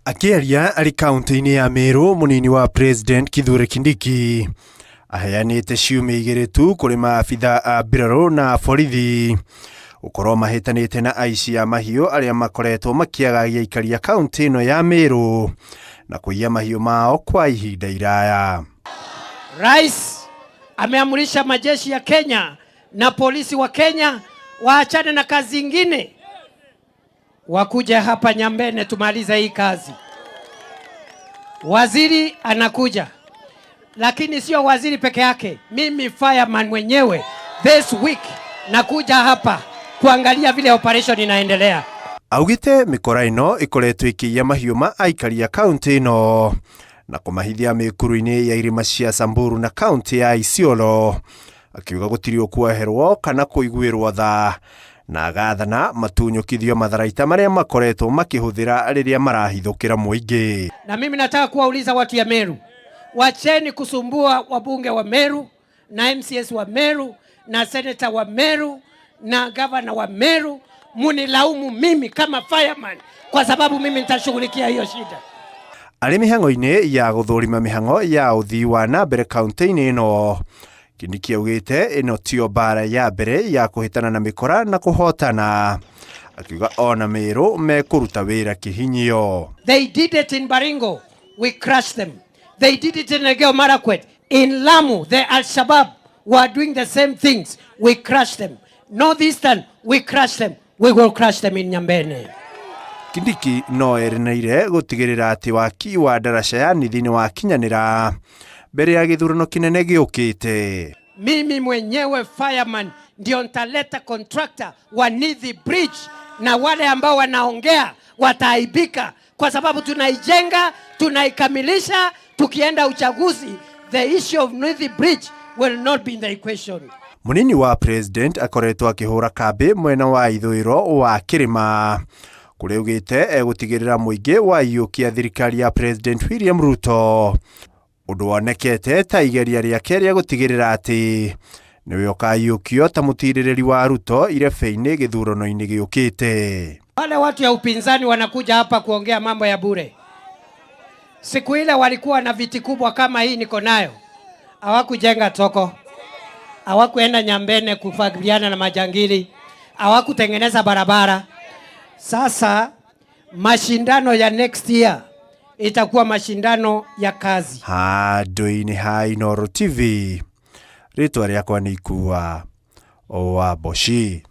Akĩaria arĩ kaunti-inĩ ya Meru, mũnini wa President Kithure Kindiki aheanĩte ciumia igĩrĩ tu kũrĩ maabitha a mbirarũ na borithi gũkorwo mahĩtanĩte na aici a mahiũ arĩa makoretwo makĩagagia aikari a kaunti ĩno ya Meru na kũiya mahiũ mao kwa ihinda iraya. Rais ameamrisha majeshi ya Kenya na polisi wa Kenya waachane na kazi ingine, wakuja hapa Nyambene tumalize hii kazi. Waziri anakuja, lakini sio waziri peke yake. Mimi fireman mwenyewe this week nakuja hapa kuangalia vile operation inaendelea. Augĩte mĩkora ĩno ĩkoretwo ĩkĩiya mahiũ ma aikari a kaunti ĩno na kũmahithia mĩkuru-inĩ ya irĩma cia Samburu na kaunti ya Isiolo, akiuga gũtirĩ ũkuoherwo kana kũiguĩrwo tha na agathana matunyũkithio matharaita marĩa makoretwo makĩhũthĩra rĩrĩa marahithũkĩra mũingĩ. Na mimi nataka kuwauliza watu ya Meru, wacheni kusumbua wabunge wa Meru na MCAs wa Meru na seneta wa Meru na gavana wa Meru, munilaumu mimi kama fireman kwa sababu mimi nitashughulikia hiyo shida. Arĩ mĩhang'o-inĩ ya gũthũrima mĩhang'o ya ũthii wa na mbere kaunti-inĩ ĩno, Kindiki augĩte ĩno tiyo mbara ya mbere ya kũhĩtana na mĩkora na kũhotana, akiuga ona Meru mekũruta wĩra kĩhinyio. They did it in Baringo, we crushed them. They did it in Elgeyo Marakwet. In Lamu, the Al-Shabaab were doing the same things. We crushed them. Northeastern, we crushed them. We will crush them in Nyambene. Kindiki no eranĩire gũtigĩrĩra atĩ waki wa ndaraca ya Nithi nĩ wakinyanĩra mbere ya gĩthurano kĩnene gĩũkĩte. Mimi mwenyewe fireman ndio nitaleta contractor wa Nithi Bridge, na wale ambao wanaongea wataaibika, kwa sababu tunaijenga, tunaikamilisha. Tukienda uchaguzi, the issue of Nithi Bridge will not be in the equation. Mũnini wa President akoretwo akĩhũra kambĩ mwena wa ithũĩro wa kĩrĩma kũrĩa augĩte egũtigĩrĩra mũingĩ waiyũkia thirikari ya President William Ruto, ũndũ wonekete ta igeria rĩake rĩa gũtigĩrĩra atĩ nĩwe ũkaiyũkio ta mũtirĩrĩri wa Ruto irebe-inĩ gĩthurano-inĩ gĩũkĩte. Wale watu ya upinzani wanakuja hapa kuongea mambo ya bure. Siku ile walikuwa na viti kubwa kama hii niko nayo, hawakujenga soko, hawakuenda Nyambene kufagiliana na majangili, hawakutengeneza barabara. Sasa mashindano ya next year itakuwa mashindano ya kazi. Handũ-inĩ ha Inooro TV, rĩtwa rĩakwa nĩ Ikua wa Mboci.